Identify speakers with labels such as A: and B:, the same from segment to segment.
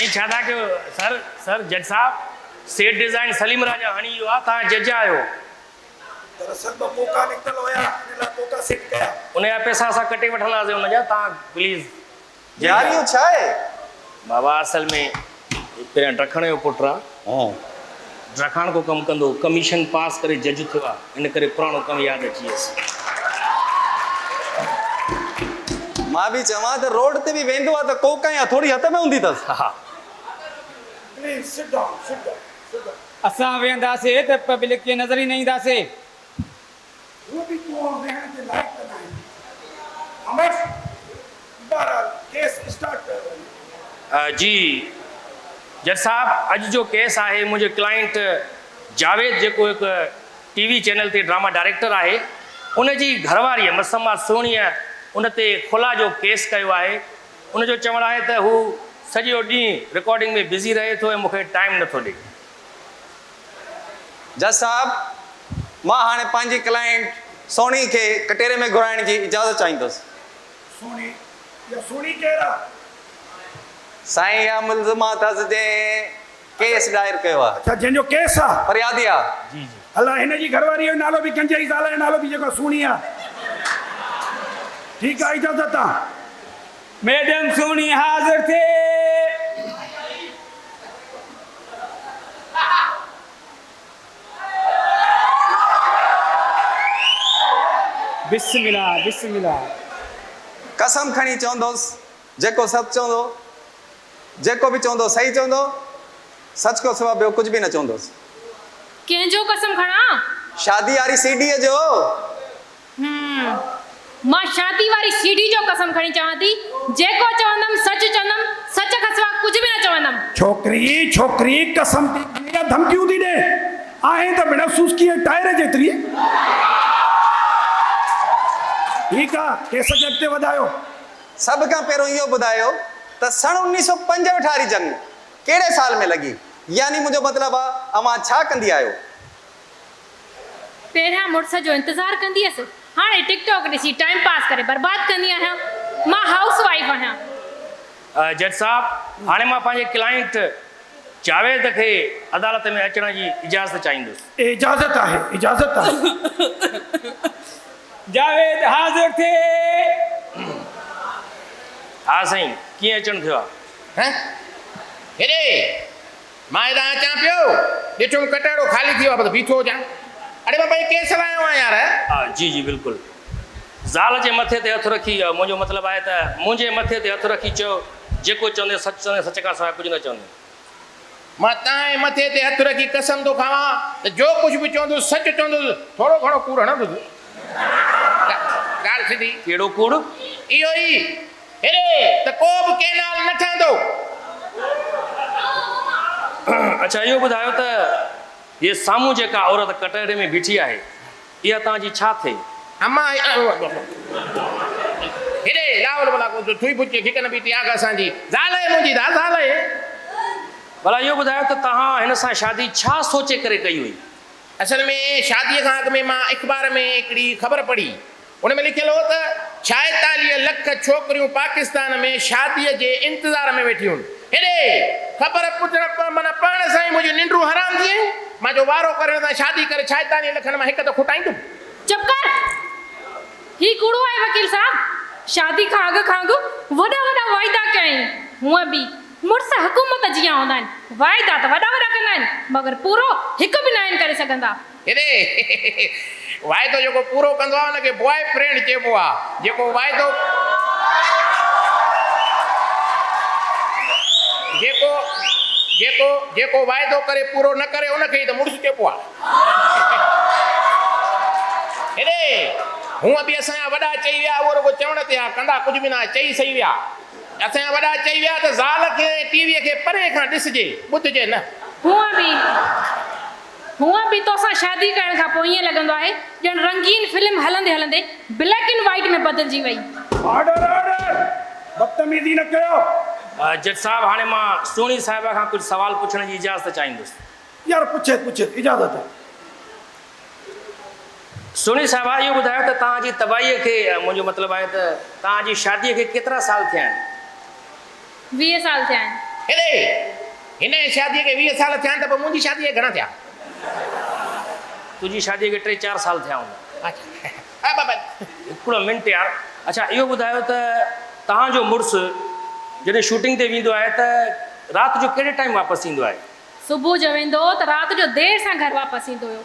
A: سائين ڇا ٿا ڪيو سر سر جج صاحب سيٽ ڊزائن سليم راجا هڻي ويو آ توهان جج آهيو.
B: دراصل ٻه ڪوڪا نڪتل هيا ان لاء ڪوڪا سيٽ ڪيا.
A: ان جا پئسا اسان ڪٽي وٺنداسين ان جا توهان پليز جج
C: يار اهو ڇا آهي.
A: بابا اصل ۾ پهريان ڊکڻ جو پٽ آ ڊکاڻ ڪو ڪم ڪندو هو ڪميشن پاس ڪري جج ٿيو آ ان ڪري پراڻو ڪم ياد اچي ويس.
C: مان به چوان ته روڊ تي به ويندو آ ته ڪوڪ ۽ هٿوڙي هٿ ۾ هوندي اٿس.
A: ها.
B: Please sit down sit down sit down.
D: اسان ويهنداسي ته پبلڪ کي نظر ئي نه اينداسي.
B: هونء به تون ويهڻ جي لائق ته ناهين. خاموش! بهرحال ڪيس اسٽارٽ ڪيو وڃي.
A: جي جج صاحب اڄ جو ڪيس آهي منهنجي ڪلائنٽ جاويد جيڪو هڪ ٽي وي چينل تي ڊراما ڊائريڪٽر آهي ان جي گهرواريء مسما سهڻيء ان تي خلع جو ڪيس ڪيو آهي ان جو چوڻ آهي ته هو سڄو ڏينهن رڪارڊنگ ۾ بزي رهي ٿو ۽ مون کي ٽائيم نٿو ڏئي.
C: جج صاحب مان هاڻي پنهنجي ڪلائنٽ سهڻي کي ڪٽهري ۾ گهرائڻ جي اجازت چاهيندس.
B: سهڻي يا سهڻي ڪير آ؟
C: سائين اها ملزمه اٿس جنهن ڪيس دائر ڪيو آ.
B: اڇا جنهن جو ڪيس آ.
C: فريادي آ.
A: جي جي.
B: الا هن جي گهر واريء جو نالو به گنجي زال جو نالو به جيڪو آ سهڻي آ. ٺيڪ آ اجازت آ.
D: ميڊم سهڻي حاضر ٿي. بسم الله بسم الله.
C: قسم کڻي چوندس جيڪو سچ چوندو جيڪو به چوندو صحيح چوندو سچ کان سوا ٻيو ڪجهه به نه چوندس.
E: ڪنهن جو قسم کڻان؟
C: شادي واري سي ڊيء جو.
E: هم. مان شادي واري سي ڊي جو قسم کڻي چوان ٿي جيڪو چوندم سچ چوندم سچ کان سوا ڪجهه به نه چوندم.
B: ڇوڪري ڇوڪري قسم ٿي کڻي يا ڌمڪيون ٿي ڏي آهين ته ڀيڻ سوسڪيء جي ٽائر جيتري. ٺيڪ آ ڪيس کي اڳتي وڌايو.
C: سڀ کان پهريون اهو ٻڌايو ته سڻ 1965 واري جنگ ڪهڙي سال ۾ لڳي؟ يعني منهنجو مطلب آ اوهان ڇا ڪندي آهيو؟
E: پهريان مڙس جو انتظار ڪندي هيس، هاڻي ٽڪ ٽاڪ ڏسي ٽائيم پاس ڪري برباد ڪندي آهيان. مان هائوس وائيف آهيان.
A: جج صاحب، هاڻي مان پنهنجي ڪلائنٽ جاويد کي عدالت ۾ اچڻ جي اجازت چاهيندس.
B: اجازت آهي، اجازت آهي.
D: جاويد حاضر ٿي.
A: ها سائين، ڪيئن اچڻ ٿيو آ؟
F: هه هيڏي! مان هيڏانهن اچان پيو، ڏٺم ڪٽهڙو خالي ٿي ويو آهي، بس بيٺو هجان. اڙي مان پنهنجي ڪيس لاء آيو آهيان يار.
A: ها جي جي بلڪل. زال جي مٿي تي هٿ رکي، منهنجو مطلب آهي ته منهنجي مٿي تي هٿ رکي چيو، جيڪو چوندين سچ چوندين، سچ کان سواء ڪجهه نه چوندين.
F: مان تنهن جي مٿي تي هٿ رکي قسم ٿو کاوان ته جو ڪجهه به چوندس سچ چوندس، ٿورو گهڻو ڪوڙ هڻندس. ڳالهه سڌي.
A: ڪهڙو ڪوڙ؟
F: اهو ئي. هيڏي ته ڪو به ڪئنال نه ٺهندو.
A: اڇا اهو ٻڌايو ته هيء سامهون جيڪا عورت ڪٽهڙي ۾ بيٺي آهي، اها توهان جي ڇا ٿئي؟
F: اما هيڏي لاحول ولا قوت ٿوئي ڦچي کڪ نه بيٺي آگه اسان جي زال اهي منهنجي دا زال اهي.
A: ڀلا اهو ٻڌايو ته توهان هن سان شادي ڇا سوچي ڪري ڪئي هئي؟
F: اصل ۾ شاديء کان اڳ ۾ مان اخبار ۾ هڪڙي خبر پڙهي. ان ۾ لکيل هو ته 46 لک ڇوڪريون پاڪستان ۾ شاديء جي انتظار ۾ ويٺيون هن. هيڏي خبر پڇڻ معنيٰ پڙهڻ سان ئي منهنجون ننڊون حرام ٿي ويون. مان چيو وارو ڪري هن سان شادي ڪري 46 لکن مان هڪ ته کٽائيندم.
E: چپ ڪر! هي ڪوڙو آهي وڪيل صاحب. شادي کان اڳ کان اڳ وڏا وڏا واعدا ڪيائين. هونء به مڙس حڪومت جيان هوندا آهن. واعدا ته وڏا وڏا ڪندا آهن مگر پورو هڪ به ناهن ڪري سگهندا.
F: هيڏي واعدو جيڪو پورو ڪندو آهي ان کي بواء فرينڊ چئبو آهي. جيڪو واعدو جيڪو جيڪو جيڪو واعدو ڪري پورو نه ڪري ان کي ئي ته مڙس چئبو آهي. هيڏي هونء به اسان جا وڏا چئي ويا اهو رڳو چوڻ تي آهي ڪندا ڪجهه به ناهي چئي سهي ويا. اسان جا وڏا چئي ويا ته زال کي ۽ ٽي ويء کي پري کان ڏسجي ٻڌجي نه.
E: هونء به هونء به توسان شادي ڪرڻ کان پوء ائين لڳندو آهي ڄڻ رنگين فلم هلندي هلندي بليڪ اينڊ وائيٽ ۾ بدلجي وئي.
B: Order order! بدتميزي نه ڪيو.
A: جج صاحب هاڻي مان سهڻي صاحبه کان ڪجهه سوال پڇڻ جي اجازت چاهيندس.
B: يار پڇي پڇي اجازت آهي.
A: سهڻي صاحبه اهو ٻڌايو ته توهان جي تباهيء کي منهنجو مطلب آهي ته توهان جي شاديء کي ڪيترا سال ٿيا آهن؟
E: 20 سال ٿيا آهن.
F: هيڏي هن جي شاديء کي 20 سال ٿيا آهن ته پوء منهنجي شاديء کي گهڻا ٿيا؟
A: تنهنجي شاديء کي ٽي چار سال ٿيا هوندا.
F: اڇا بابا.
A: هڪڙو منٽ يار. اڇا اهو ٻڌايو ته توهان جو مڙس جڏهن شوٽنگ تي ويندو آهي ته رات جو ڪهڙي ٽائيم واپس ايندو آهي؟
E: صبح جو ويندو هو ته رات جو دير سان گهر واپس ايندو هيو.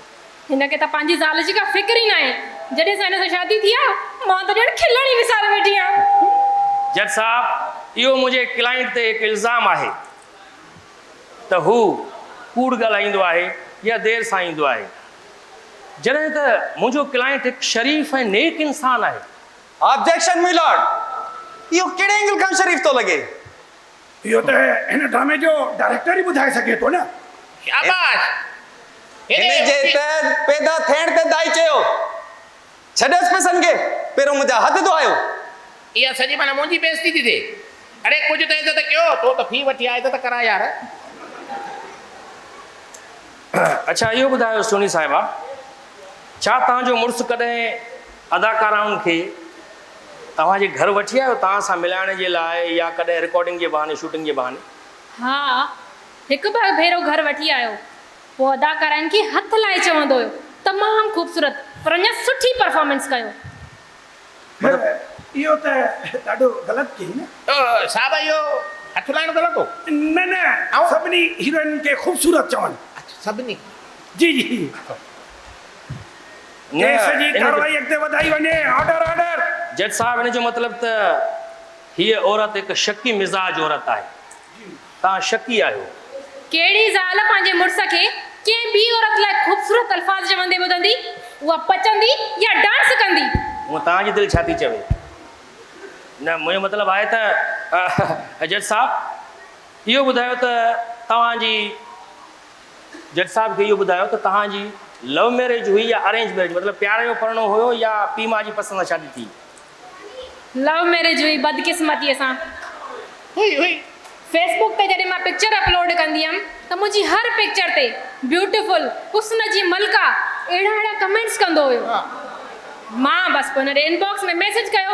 E: هن کي ته پنهنجي زال جي ڪا فڪر ئي ناهي. جڏهن سان هن سان شادي ٿي آ، مان ته ڄڻ کلڻ ئي وساري ويٺي آهيان.
A: جج صاحب، اهو منهنجي ڪلائنٽ تي هڪ الزام آهي ته هو ڪوڙ ڳالهائيندو آهي يا دير سان ايندو آهي. جڏهن ته منهنجو ڪلائنٽ هڪ شريف ۽ نيڪ انسان آهي.
C: آبجيڪشن مي لارڊ، اهو ڪهڙي اينگل کان شريف ٿو لڳي؟
B: اهو ته هن ڊرامي جو ڊائريڪٽر ئي ٻڌائي سگهي ٿو نه.
F: شاباش!
C: هن جي ته پيدا ٿيڻ تي دائي چيو، ڇڏيس پئسن کي، پهريون منهنجا هٿ ڌوئايو.
F: اها سڄي معنيٰ منهنجي بيعزتي ٿي ٿئي. اڙي ڪجهه ته عزت ڪيو، تو ته في وٺي آ عزت ڪراء يار.
A: اڇا اهو ٻڌايو سهڻي صاحبه، ڇا توهان جو مڙس ڪڏهن اداڪارائن کي توهان جي گهر وٺي آيو توهان سان ملائڻ جي لاء يا ڪڏهن رڪارڊنگ جي بهاني شوٽنگ جي بهاني؟
E: ها هڪ ٻه ڀيرو گهر وٺي آيو پوء اداڪارائن کي هٿ لائي چوندو هيو تمام خوبصورت پر اڃا سٺي پرفارمنس ڪيو.
B: پر اهو ته ڏاڍو غلط ڪيئي نه.
F: صاحب اهو هٿ لائڻ غلط هو.
B: نه نه سڀني هيروئنن کي خوبصورت چوڻ.
F: اڇا سڀني کي.
B: جي جي. ڪيس جي ڪارروائي اڳتي وڌائي وڃي، آرڊر آرڊر.
A: جج صاحب ان جو مطلب ته هيء عورت هڪ شڪي مزاج عورت آهي. توهان شڪي آهيو.
E: ڪهڙي زال پنهنجي مڙس کي ڪنهن ٻي عورت لاء خوبصورت الفاظ چوندي ٻڌندي، اها پچندي يا ڊانس ڪندي؟
A: هونء توهان جي دل ڇا ٿي چوي؟ نه منهنجو مطلب آهي ته جج صاحب اهو ٻڌايو ته توهان جي. جج صاحب کي اهو ٻڌايو ته توهان جي لو ميريج هئي يا ارينج ميريج مطلب پيار جو پرڻو هيو يا پيء ماء جي پسند سان شادي ٿي؟
E: لو ميريج هئي بدقسمتيء سان.
F: هئي هئي.
E: فيس بڪ تي جڏهن مان پڪچر اپلوڊ ڪندي هيم ته منهنجي هر پڪچر تي بيوٽيفل، حسن جي ملڪه اهڙا اهڙا ڪمينٽس ڪندو هيو. مان بس پوء هن ڏي انباڪس ۾ ميسيج ڪيو.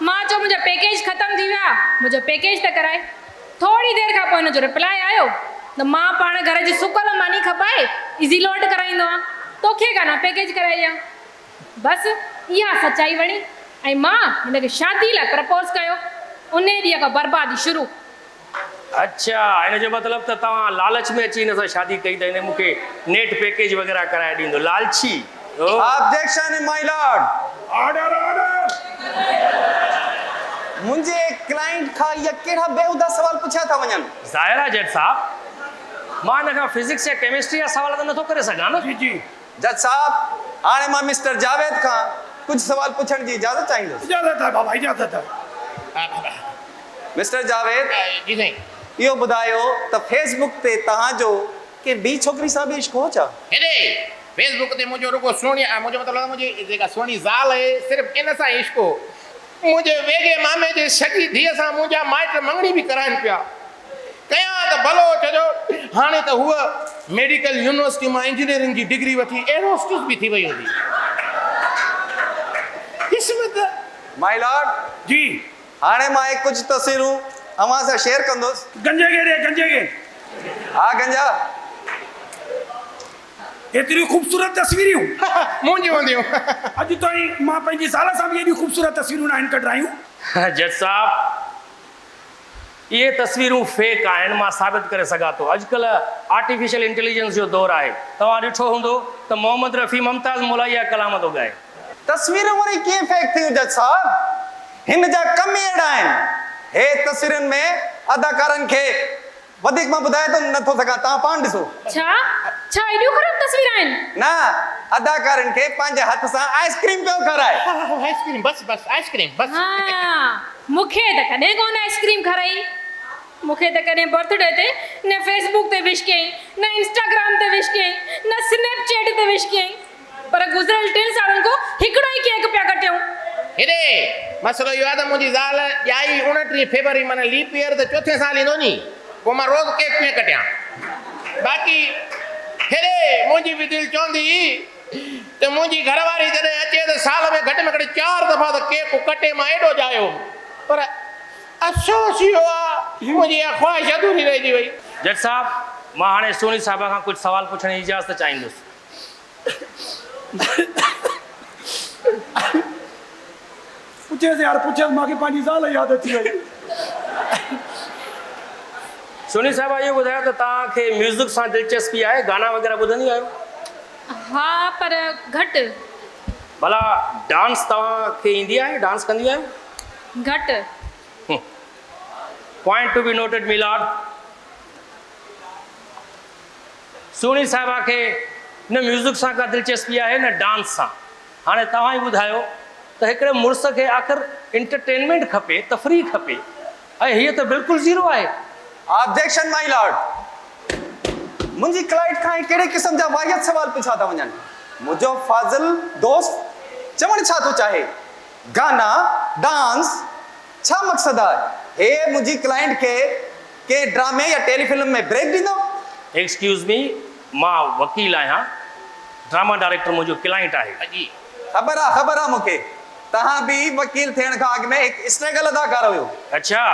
E: مان چيو منهنجا پيڪيج ختم ٿي ويا منهنجو پيڪيج ته ڪرائي. ٿوري دير کان پوء هن جو رپلائي آيو ته مان پاڻ گهر جي سڪل ماني کپائي ايزي لوڊ ڪرائيندو آهيان توکي ڪا نه پيڪيج ڪرائي ڏيان. بس اها سچائي وڻي ۽ مان هن کي شادي لاء پرپوز ڪيو. انهي ڏينهن کان بربادي شروع.
A: اڇا ان جو مطلب ته توهان لالچ ۾ اچي هن سان شادي ڪئي ته هن مون کي نيٽ پيڪيج وغيره ڪرائي ڏيندو. لالچي.
C: Objection my lord.
B: Order order.
C: منهنجي ڪلائنٽ کان اها ڪهڙا بيهودا سوال پڇيا ٿا وڃن.
A: ظاهر آهي جج صاحب مان هن کان فزڪس يا ڪيمسٽري جا سوال ته نٿو ڪري سگهان نه.
B: جي جي.
C: جج صاحب هاڻي مان مسٽر جاويد کان ڪجهه سوال پڇڻ جي اجازت چاهيندس.
B: اجازت آهي بابا اجازت آهي.
C: مسٽر جاويد.
F: جي سائين.
C: اهو ٻڌايو ته فيس بڪ تي توهان جو ڪنهن ٻي ڇوڪري سان به عشق هو ڇا؟
F: هيڏي فيس بڪ تي منهنجو رڳو سهڻي منهنجو مطلب آهي منهنجي جيڪا سهڻي زال آهي صرف ان سان ئي عشق هو. منهنجي ويڳي مامي جي سڳي ڌيء سان منهنجا مائٽ مڱڻي به ڪرائين پيا. ڪيان ته ڀلو ڇڏيو هاڻي ته هوء ميڊيڪل يونيورسٽي مان انجنيئرنگ جي ڊگري وٺي ايئر هوسٽس به ٿي وئي هوندي. قسمت.
C: My lord!
B: جي.
C: هاڻي مان هي ڪجهه تصويرون اوهان سان شيئر ڪندس.
B: گنجي کي ڏي گنجي کي.
C: ها گنجا.
B: ايتريون خوبصورت تصويريون.
F: منهنجون هونديون.
B: اڄ تائين مان پنهنجي زال سان به ايڏيون خوبصورت تصويرون ناهن ڪڍرايون.
A: جج صاحب اهي تصويرون فيڪ آهن مان ثابت ڪري سگهان ٿو. اڄڪلهه آرٽيفيشل انٽيليجنس جو دور آهي. توهان ڏٺو هوندو ته محمد رفيع ممتاز مولائي جا ڪلام ٿو ڳائي.
C: تصويرون وري ڪيئن فيڪ ٿيون جج صاحب؟ هن جا ڪم ئي اهڙا آهن. هي تصويرن ۾ اداڪارن کي وڌيڪ مان ٻڌائي ته نه ٿو سگهان توهان پاڻ ڏسو.
E: ڇا؟ ڇا ايڏيون خراب تصوير آهن؟
C: نه، اداڪارن کي پنهنجي هٿ سان آئس ڪريم پيو کارائي.
F: آئس ڪريم بس بس آئس ڪريم بس.
E: ها، مون کي ته ڪڏهن ڪونه آئس ڪريم کارائي. مون کي ته ڪڏهن برٿ ڊي تي نه فيس بڪ تي وش ڪيائين، نه انسٽاگرام تي وش ڪيائين، نه سنيپ چيٽ تي وش ڪيائين. پر گذريل ٽن سالن کان هڪڙو ئي ڪيڪ پيا ڪٽيون.
F: هيڏي مسئلو اهو آهي ته منهنجي زال ڄائي 29 فيبروري معنيٰ ليپ ايئر ته چوٿين سال ايندو ني پوء مان روز ڪيڪ ڪيئن ڪٽيان. باقي هيڏي منهنجي به دل چوندي ته منهنجي گهر واري جڏهن اچي ته سال ۾ گهٽ ۾ گهٽ چار دفعا ته ڪيڪ ڪٽي مان ايڏو ڄايو هوم پر افسوس اهو آهي. منهنجي اها خواهش اڌوري رهجي وئي.
A: جج صاحب، مان هاڻي سهڻي صاحبه کان ڪجهه سوال پڇڻ جي اجازت چاهيندس.
B: پڇيس يار پڇيس مان کي پنهنجي زال ياد اچي وئي.
A: سهڻي صاحبه اهو ٻڌايو ته توهان کي ميوزڪ سان دلچسپي آهي؟ گانا وغيره ٻڌنديون آهيو؟
E: ها پر گهٽ.
A: ڀلا ڊانس توهان کي ايندي آهي؟ ڊانس ڪنديون آهيو؟
E: گهٽ.
A: Point to be noted my lord. Sohni صاحبه کي نه ميوزڪ سان ڪا دلچسپي آهي نه ڊانس سان. هاڻي توهان ئي ٻڌايو ته هڪڙي مڙس کي آخر انٽرٽينمينٽ کپي، تفريح کپي ۽ هيء ته بلڪل زيرو آهي.
C: Objection my lord! منهنجي ڪلائنٽ کان هي ڪهڙي قسم جا واهيات سوال پڇا ٿا وڃن. منهنجو فاضل دوست چوڻ ڇا ٿو چاهي؟ گانا، ڊانس، ڇا مقصد آهي؟ هي منهنجي ڪلائنٽ کي ڪنهن ڊرامي يا ٽيلي فلم ۾ بريڪ ڏيندو؟
A: ايڪسڪيوز مي، مان وڪيل آهيان، ڊراما ڊائريڪٽر منهنجو ڪلائنٽ آهي.
F: اڄ.
C: خبر آ، خبر آ مون کي. توهان به وڪيل ٿيڻ کان اڳ ۾ هڪ اسٽريگل اداڪار هيو.
A: اڇا،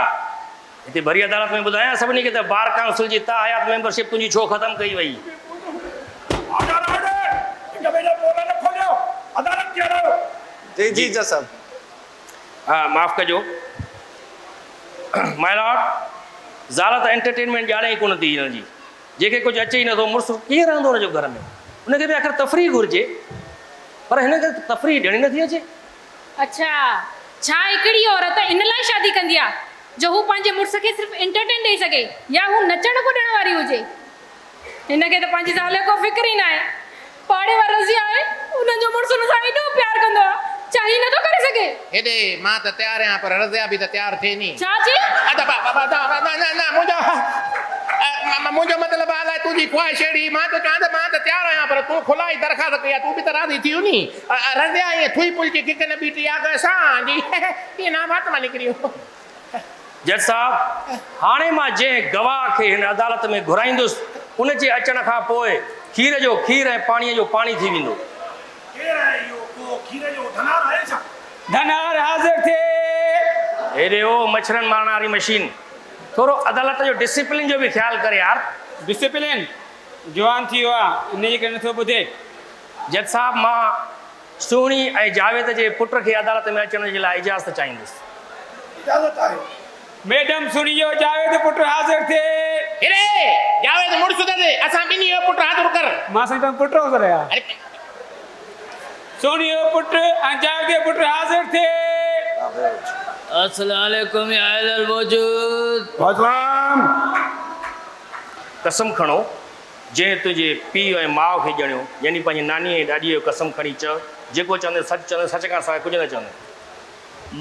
A: هتي ڀري عدالت ۾ ٻڌايان سڀني کي ته بار ڪائونسل جي تاحيات ميمبرشپ تنهنجي ڇو ختم ڪئي وئي.
B: Order order! هڪ ٻئي جا پولا نه کوليو، عدالت کي هلايو.
C: جي جي جج صاحب.
A: ها معاف ڪجو مائي لارڊ، زال ته انٽرٽينمينٽ ڄاڻي ئي ڪونه ٿي هن جي، جنهن کي ڪجهه اچي ئي نٿو، مڙس ڪيئن رهندو هن جو گهر ۾، ان کي به آخر تفريح گهرجي، پر هن کي تفريح ڏيڻ ئي نٿي اچي.
E: اڇا، ڇا هڪڙي عورت ان لاء شادي ڪندي آ جو هو پنهنجي مڙس کي صرف انٽرٽين ڏئي سگهي يا هو نچڻ ڪڏڻ واري هجي؟ هن کي ته پنهنجي زال جو ڪو فڪر ئي ناهي. پاڙي واري رضيه آهي، ان جو مڙس هن سان ايڏو پيار ڪندو آ، ڇا هي نٿو ڪري سگهي؟
F: هيڏي مان ته تيار آهيان پر رضيه به ته تيار ٿئي ني.
E: ڇا چئي؟
F: ادا بابا نه نه نه منهنجو منهنجو مطلب آ الائي تنهنجي خواهش اهڙي مان ٿو چوان ته مان ته تيار آهيان پر تون کلائي درخواست ڪئي آ تون به ته راضي ٿي وڃ ني. رضيه ائين ٿوئي پلجي ڪڪ نه بيٺي آ ڪه اسان جي ائين نه وات مان نڪري ويو.
A: جج صاحب، هاڻي مان جنهن گواهه کي هن عدالت ۾ گهرائيندس، ان جي اچڻ کان پوء کير جو کير ۽ پاڻيء جو پاڻي ٿي ويندو.
B: ڪير آهي اهو؟ ڪو کير جو ڌنار آهي ڇا؟
D: ڌنار حاضر ٿئي.
A: هيڏي او مڇرن مارڻ واري مشين، ٿورو عدالت جو ڊسيپلين جو به خيال ڪر يار.
D: ڊسيپلين؟ جوان ٿي ويو آ، انهيء ڪري نٿو ٻڌي.
A: جج صاحب، مان سهڻي ۽ جاويد جي پٽ کي عدالت ۾ اچڻ جي لاء اجازت چاهيندس.
B: اجازت آهي.
D: ميڊم سهڻي جو جاويد پٽ حاضر ٿئي.
F: هيڏي جاويد مڙس اٿس، اسان ٻنهي جو پٽ حاضر ڪر.
D: مان سائين توهان پٽ حاضر آهيان. سهڻي جو پٽ ۽ جاويد جو پٽ حاضر ٿئي.
G: السلام عليڪم يا اهل الموجود.
B: وعليڪم.
A: قسم کڻو جنهن تنهنجي پيء ۽ ماء کي ڄڻيو، يعني پنهنجي نانيء ۽ ڏاڏيء جو قسم کڻي چئه، جيڪو چوندين سچ چوندين، سچ کان سواء ڪجهه نه چوندين.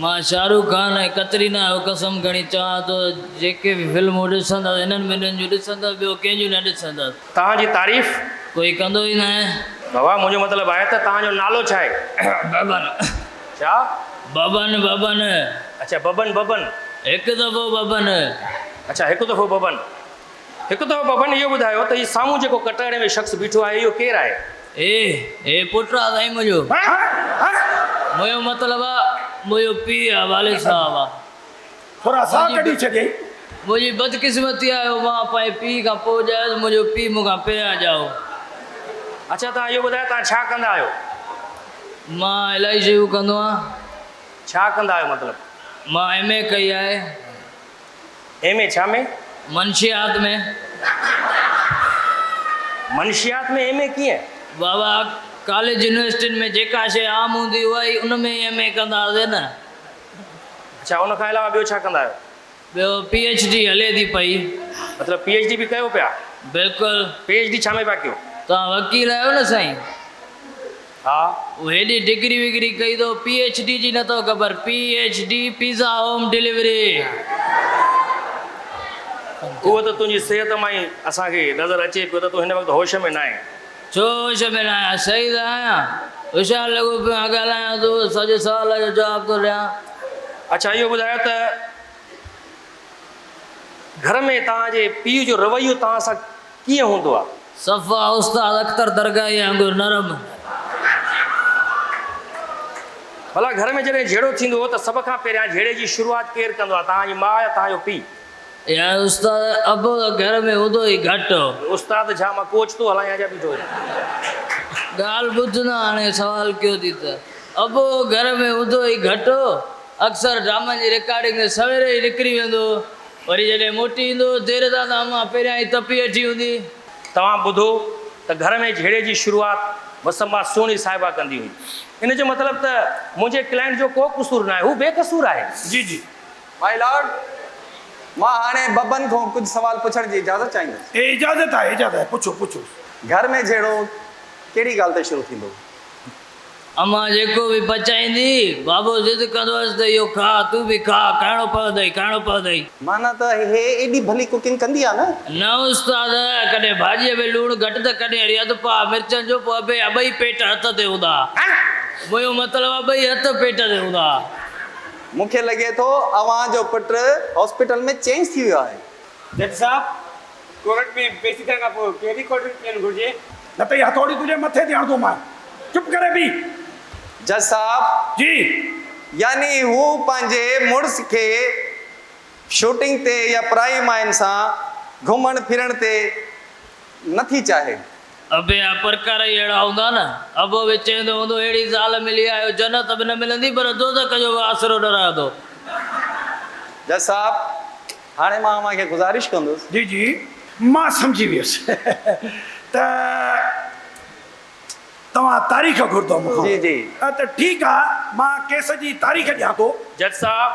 G: مان شاهه رخ خان ۽ ڪترينا جو قسم کڻي چوان ٿو ته جيڪي به فلمون ڏسندس انهن ٻنهين جون ڏسندس ٻيو ڪنهن جون نه ڏسندس.
A: توهان جي تعريف.
G: ڪوئي ڪندو ئي ناهي.
A: بابا منهنجو مطلب آهي ته توهان جو نالو ڇا آهي؟
G: ببن.
A: ڇا؟
G: ببن ببن.
A: اڇا ببن ببن.
G: هڪ دفعو ببن.
A: اڇا هڪ دفعو ببن. هڪ دفعو ببن اهو ٻڌايو ته هي سامهون جيڪو ڪٽهڙي ۾ شخص بيٺو آهي اهو ڪير آهي؟
G: هي، هي پٽ آ سائين منهنجو. منهنجو مطلب آ منهنجو پيء آ والد صاحب آ.
B: ٿورا ساهه ڪڍي ڇڏيائين.
G: منهنجي بدقسمتي آهي جو مان پنهنجي پيء کان پوء ڄايس منهنجو پيء مون کان پهريان ڄائو.
A: اڇا توهان اهو ٻڌايو توهان ڇا ڪندا آهيو؟
G: مان الاهي شيون ڪندو آهيان.
A: ڇا ڪندا آهيو مطلب؟
G: مان ايم اي ڪئي آهي.
A: ايم اي ڇا ۾؟
G: منشيات ۾.
A: منشيات ۾ ايم اي ڪيئن؟
G: بابا ڪاليج يونيورسٽين ۾ جيڪا شيء عام هوندي اها ئي ان ۾ ئي ايم اي ڪندا هئاسين نه.
A: اڇا ان کان علاوه ٻيو ڇا ڪندا آهيو؟
G: ٻيو پي ايڇ ڊي هلي ٿي پئي.
A: مطلب پي ايڇ ڊي به ڪيو پيا؟
G: بلڪل.
A: پي ايڇ ڊي ڇا ۾ پيا ڪيو؟
G: توهان وڪيل آهيو نه سائين؟
A: ها.
G: هيڏي ڊگري وگري ڪئي اٿو پي ايڇ ڊي جي نٿو خبر P H D pizza home delivery.
A: اهو ته تنهنجي صحت مان ئي اسان کي نظر اچي پيو ته تون هن وقت هوش ۾ ناهين.
G: ڇو هوش ۾ ناهيان صحيح ته آهيان هوشيار لڳو پيو آهيان ڳالهايان ٿو سڄي سوال جو جواب ٿو ڏيان.
A: اڇا اهو ٻڌايو ته گهر ۾ توهان جي پيء جو رويو توهان سان ڪيئن هوندو آ؟
G: صفا استاد اختر درگاهي وانگر نرم.
A: ڀلا گهر ۾ جڏهن جهيڙو ٿيندو هو ته سڀ کان پهريان جهيڙي جي شروعات ڪير ڪندو آ، توهان جي ماء يا توهان جو پيء؟
G: يار استاد ابو ته گهر ۾ هوندو ئي گهٽ هو.
A: استاد ڇا مان ڪوچ ٿو هلايان ڇا بيٺو.
G: ڳالهه ٻڌ نه هاڻي سوال ڪيو ٿي ته ابو گهر ۾ هوندو ئي گهٽ هو. اڪثر ڊرامن جي رڪارڊنگ تي سوير ئي نڪري ويندو هو. وري جڏهن موٽي ايندو هو دير سان ته امان پهريان ئي تپي ويٺي هوندي.
A: توهان ٻڌو ته گهر ۾ جهيڙي جي شروعات مسمات سهڻي صاحبه ڪندي هئي. ان جو مطلب ته منهنجي ڪلائنٽ جو ڪو قصور ناهي، هو بي قصور آهي.
B: جي جي.
C: مائي لارڊ، مان هاڻي ببن کان ڪجهه سوال پڇڻ جي اجازت چاهيندس.
B: اي اجازت آهي، اجازت آهي، پڇو، پڇو.
C: گهر ۾ جهيڙو ڪهڙي ڳالهه تي شروع ٿيندو؟
G: امان جيڪو به پچائيندي، بابو ضد ڪندو هيس ته اهو کاء، تون به کاء، کائڻو پوندئي، کائڻو پوندئي.
C: معنيٰ ته هي ايڏي ڀلي ڪوڪنگ ڪندي آ نه؟
G: نه استاد، ڪڏهن ڀاڄيء ۾ لوڻ گهٽ ته ڪڏهن وري اڌ پاء مرچن جو، پوء ابي جا ٻئي پيٽ هٿ تي هوندا. منهنجو مطلب آ ٻئي هٿ پيٽ تي هوندا.
C: مون کي لڳي ٿو اوهان جو پٽ هاسپيٽل ۾ چينج ٿي ويو آهي.
D: جج صاحب، ڪورٽ ۾ پيشي ٿيڻ کان پوء ڪهڙي ڪولڊ ڊرنڪ پيئڻ گهرجي؟
B: نه ته هي هٿوڙي تنهنجي مٿي تي هڻندومانء. چپ ڪري بيهه.
C: جج صاحب،
B: جي.
C: يعني هو پنهنجي مڙس کي شوٽنگ تي يا پرائي ماين سان گهمڻ ڦرڻ تي نه ٿي چاهي.
G: ابي جا پرڪار ئي اهڙا هوندا نه. ابو به چوندو هوندو اهڙي زال ملي آهي جنت به نه ملندي پر دوزخ جو به آسرو نه رهندو.
C: جج صاحب، هاڻي مان اوهان کي گذارش ڪندس.
B: جي جي مان سمجهي ويس ته توهان تاريخ گهرندؤ مون کان.
C: جي جي.
B: ته ٺيڪ آ مان ڪيس جي تاريخ ڏيان ٿو.
A: جج صاحب،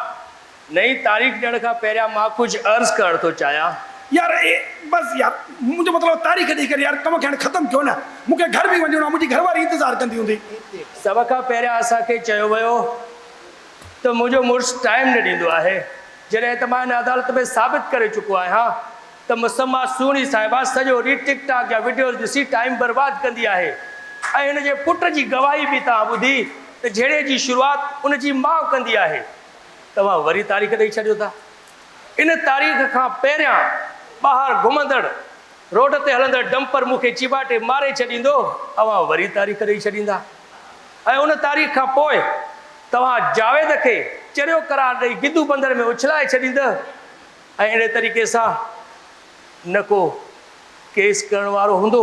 A: نئين تاريخ ڏيڻ کان پهريان مان ڪجهه عرض ڪرڻ ٿو چاهيان.
B: يار اي بس يار منهنجو مطلب تاريخ ڏئي ڪري يار ڪم کي هاڻي ختم ڪيو نه مون کي گهر به وڃڻو آهي منهنجي گهر واري انتظار ڪندي هوندي.
A: سڀ کان پهريان اسان کي چيو ويو ته منهنجو مڙس ٽائيم نه ڏيندو آهي جڏهن ته مان هن عدالت ۾ ثابت ڪري چڪو آهيان ته مسميٰ سهڻي صاحبه سڄو ڏينهن ٽڪ ٽاڪ جا وڊيوز ڏسي ٽائيم برباد ڪندي آهي ۽ هن جي پٽ جي گواهي به توهان ٻڌي ته جهيڙي جي شروعات ان جي ماء ڪندي آهي. توهان وري تاريخ ڏئي ڇڏيو ٿا. ان تاريخ کان پهريان ٻاهر گهمندڙ روڊ تي هلندڙ ڊمپر مون کي چيڀاٽي ماري ڇڏيندو، اوهان وري تاريخ ڏئي ڇڏيندا ۽ ان تاريخ کان پوء توهان جاويد کي چريو قرار ڏئي گدو بندر ۾ اڇلائي ڇڏيندء ۽ اهڙي طريقي سان نه ڪو ڪيس ڪرڻ وارو هوندو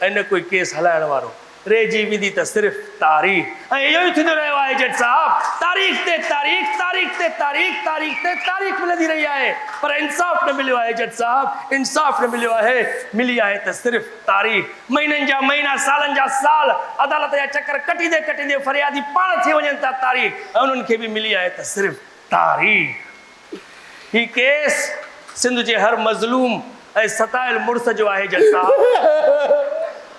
A: ۽ نه ڪوئي ڪيس هلائڻ وارو. رهجي ويندي ته صرف تاريخ. ۽ اهو ئي ٿيندو رهيو آهي جج صاحب. تاريخ تي تاريخ، تاريخ تي تاريخ، تاريخ تي تاريخ ملندي رهي آهي پر انصاف نه مليو آهي جج صاحب، انصاف نه مليو آهي. ملي آهي ته صرف تاريخ. مهينن جا مهينا، سالن جا سال عدالت جا چڪر ڪٽيندي ڪٽيندي فريادي پاڻ ٿي وڃن ٿا تاريخ ۽ انهن کي به ملي آهي ته صرف تاريخ. هي ڪيس سنڌ جي هر مظلوم ۽ ستايل مڙس جو آهي جج صاحب.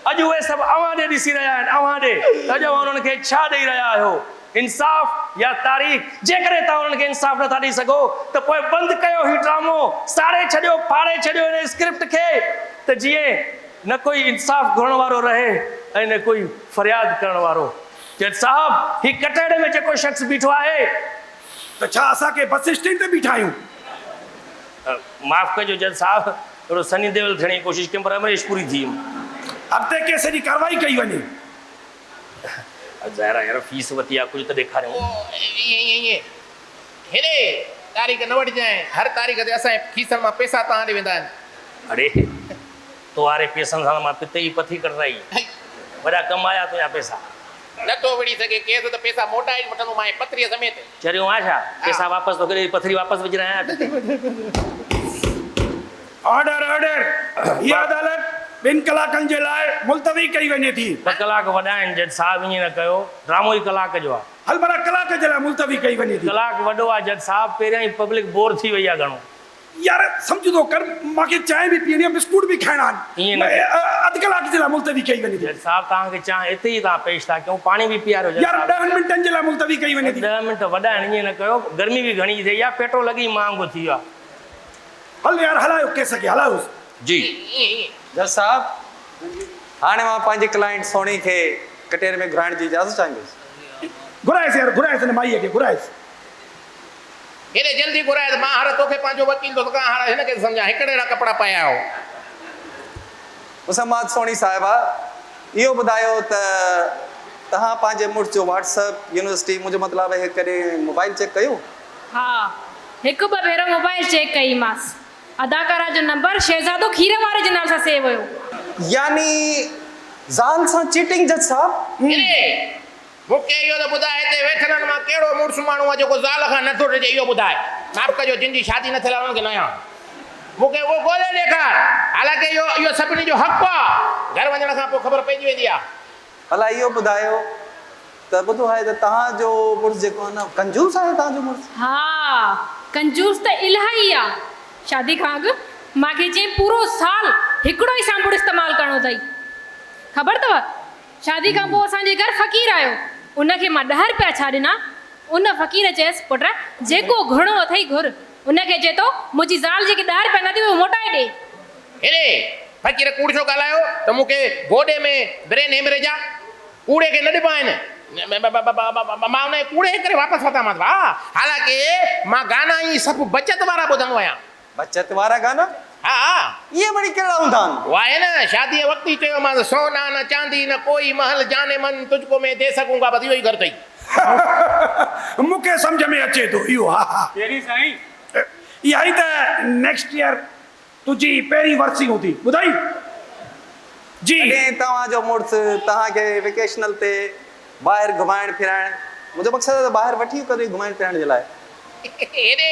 A: اڄ اهي سڀ اوهان ڏي ڏسي رهيا آهن اوهان ڏي ته اڄ اوهان انهن کي ڇا ڏئي رهيا آهيو انصاف يا تاريخ جيڪڏهن توهان انهن کي انصاف نٿا ڏئي سگهو ته پوء بند ڪيو هي ڊرامو ساڙي ڇڏيو ڦاڙي ڇڏيو هن اسڪرپٽ کي ته جيئن نه ڪوئي انصاف گهرڻ وارو رهي ۽ نه ڪوئي فرياد ڪرڻ وارو جج صاحب هي ڪٽهڙي ۾ جيڪو شخص بيٺو آهي
B: ته ڇا اسان ڪنهن بس اسٽينڊ تي بيٺا آهيون؟
A: معاف ڪجو جج صاحب، ٿورو سني ديول ٿيڻ جي ڪوشش ڪيم پر امريش پوري ٿي ويم.
B: اڳتي ڪيس جي ڪارروائي ڪئي وڃي.
A: ظاهر آهي يار فيس وتي آهي ڪجهه ته ڏيکاريون.
F: ائين ائين ائين هيڏي تاريخ نه وٺجانء، هر تاريخ تي اسان جي کيسن مان پئسا توهان ڏي ويندا آهن.
A: اڙي تو واري پيسن سان ته مان پتي جي پٿي ڪڍرائي. وڏا ڪم آيا تنهنجا پئسا.
F: نه ٿو وڙهي سگهي ڪيس ته پئسا موٽائي وٺندومانء پٿريء سميت.
A: چريو آهيان ڇا؟ پئسا واپس توکي ڏئي پٿري واپس وجهرايان پتي.
B: آرڊر آرڊر هيء عدالت ٻن ڪلاڪن جي لاء ملتوي ڪئي وڃي ٿي.
A: ٻه ڪلاڪ وڏا آهن جج صاحب ائين نه ڪيو ڊرامو ئي ڪلاڪ جو آهي.
B: هل ڀلا ڪلاڪ جي لاء ملتوي ڪئي وڃي ٿي.
A: ڪلاڪ وڏو آهي جج صاحب پهريان ئي پبلڪ بور ٿي وئي آهي گهڻو.
B: يار سمجهه ٿو ڪر مان کي چانهه به پيئڻي آهي بسڪوٽ به کائڻا آهن
A: ائين نه
B: اڌ ڪلاڪ جي لاء ملتوي ڪئي وڃي ٿي.
A: جج صاحب توهان کي چانهه اتي ئي توهان پيش ٿا ڪيون پاڻي به پياريو جج
B: يار
A: صاحب.
B: ڏهن منٽن جي لاء ملتوي ڪئي وڃي ٿي.
A: ڏهه منٽ وڏا آهن ائين نه ڪيو گرمي به گهڻي ٿئي آهي پيٽرول اڳ ئي مهانگو ٿي ويو آهي.
B: هل يار هلايو ڪيس کي هلايوس.
A: جي.
C: جج صاحب هاڻي مان پنهنجي ڪلائنٽ سهڻي کي ڪٽهري ۾ گهرائڻ جي اجازت چاهيندس.
B: گهرائيس يار گهرائيس هن مائيء کي گهرائيس.
F: هيڏي جلدي گهرائي ته مان هر توکي پنهنجو وڪيل ٿو سگهان، هاڻ هن کي ٿو سمجهان، هڪڙي اهڙا ڪپڙا پايا هو.
C: مسمات سهڻي صاحبه اهو ٻڌايو ته توهان پنهنجي مڙس جو واٽس اپ، يونيورسٽي، منهنجو مطلب آهي ڪڏهن موبائل چيڪ ڪيو؟
E: ها، هڪ ٻه ڀيرو موبائل چيڪ ڪئي مانس. اداڪارا جو نمبر شهزادو کير واري جي نالي سان سيو هيو.
C: يعني زال سان چيٽنگ جج صاحب.
F: اڙي! مون کي اهو ته ٻڌاء هتي ويٺلن مان ڪهڙو مڙس ماڻهو آهي جيڪو زال کان نه ٿو ڊڄي اهو ٻڌاء. معاف ڪجو جن جي شادي نه ٿيل آهي انهن کي نه آهيان. مون کي اهو ڳولي ڏيکار. حالانڪه اهو اهو سڀني جو حق آهي. گهر وڃڻ کان پوء خبر پئجي ويندي آهي.
C: ڀلا اهو ٻڌايو ته ٻڌو آهي ته توهان جو مڙس جيڪو آهي نه ڪنجوس آهي توهان جو مڙس؟
E: ها ڪنجوس ته الاهي آ. شادي کان اڳ مان کي چيائين پورو سال هڪڙو ئي سانبوڙ استعمال ڪرڻو اٿئي. خبر اٿو شادي کان پوء اسان جي گهر فقير آيو. ان کي مان ڏهه رپيا ڇا ڏنا. ان فقير چيس پٽ جيڪو گهرڻو اٿئي گهر. ان کي چئي ٿو منهنجي زال جيڪي ڏهه رپيا نه ٿي اهي موٽائي ڏي.
F: هيڏي فقير ڪوڙ ڇو ڳالهايو ته مون کي گوڏي ۾ برين هيمريج آ. ڪوڙي کي نه ڏبا آهن. مان ان کي ڪوڙي جي ڪري واپس ورتامانس ڀاء. حالانڪه مان گانا ئي سڀ بچت وارا ٻڌندو آهيان.
C: بچت وارا گانا؟
F: ها ها.
C: اهي وري ڪهڙا هوندا آهن؟
F: واهي نه، شاديء وقت ئي چيومانس، سونا نه چاندي نه ڪوئي محل جان من تجھ ڪو مين the سڪون گا بس اهو ئي گهر اٿئي.
B: مون کي سمجهه ۾ اچي ٿو اهو ها ها.
D: ڪهڙي سائين؟
B: اها ئي ته نيڪسٽ ايئر تنهنجي پهرين ورسي هوندي ٻڌائي جي.
C: ڪڏهن توهان جو مڙس توهان کي ويڪيشنل تي ٻاهر گهمائڻ ڦيرائڻ منهنجو مقصد آهي ته ٻاهر وٺي ويو ڪڏهن گهمائڻ ڦيرائڻ جي لاء.
F: هيڏي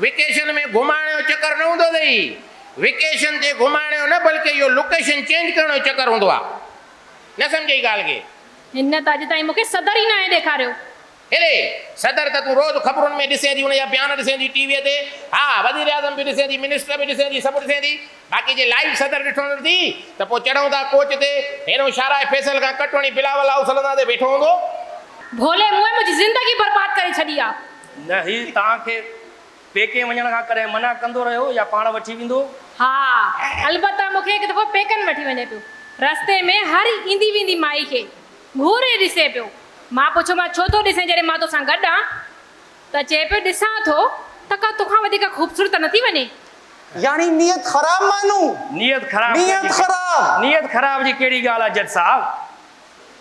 F: ويڪيشن ۾ گهمائڻ جو چڪر نه هوندو اٿئي. ويڪيشن تي گهمائڻ جو نه بلڪه اهو لوڪيشن چينج ڪرڻ جو چڪر هوندو آهي. نه سمجهئي ڳالهه کي.
E: هن ته اڄ تائين مون کي صدر ئي ناهي ڏيکاريو.
F: اڙي! صدر ته تون روز خبرن ۾ ڏسين ٿي، ان جا بيان ڏسين ٿي ٽي ويء تي. ها، وزيراعظم به ڏسين ٿي، منسٽر به ڏسين ٿي، سڀ ڏسين ٿي. باقي جي لائيو صدر ڏٺو نه ٿي ته پوء چڙهون ٿا ڪوچ تي، هيڏهون شاهراهه فيصل کان ڪٽ وڻي بلاول هائوس هلنداسين، ويٺو هوندو.
E: ڀولي مون منهنجي زندگي برباد ڪري ڇڏي آ.
A: نه هي توهان کي پيڪي وڃڻ کان ڪڏهن منع ڪندو رهيو يا پاڻ وٺي ويندو هو؟
E: ها، البته مون کي هڪ دفعو پيڪن وٺي وڃي پيو. رستي ۾ هر ايندي ويندي مائي کي گهوري ڏسي پيو. مان پڇيومانس ڇو ٿو ڏسين جڏهن مان توسان گڏ آن؟ ته چئي پيو ڏسان ٿو ته ڪا توکان وڌيڪ خوبصورت ته نٿي وڃي.
C: يعني نيت خراب مانو.
A: نيت خراب
C: نيت خراب.
A: نيت خراب جي ڪهڙي ڳالهه آهي جج صاحب.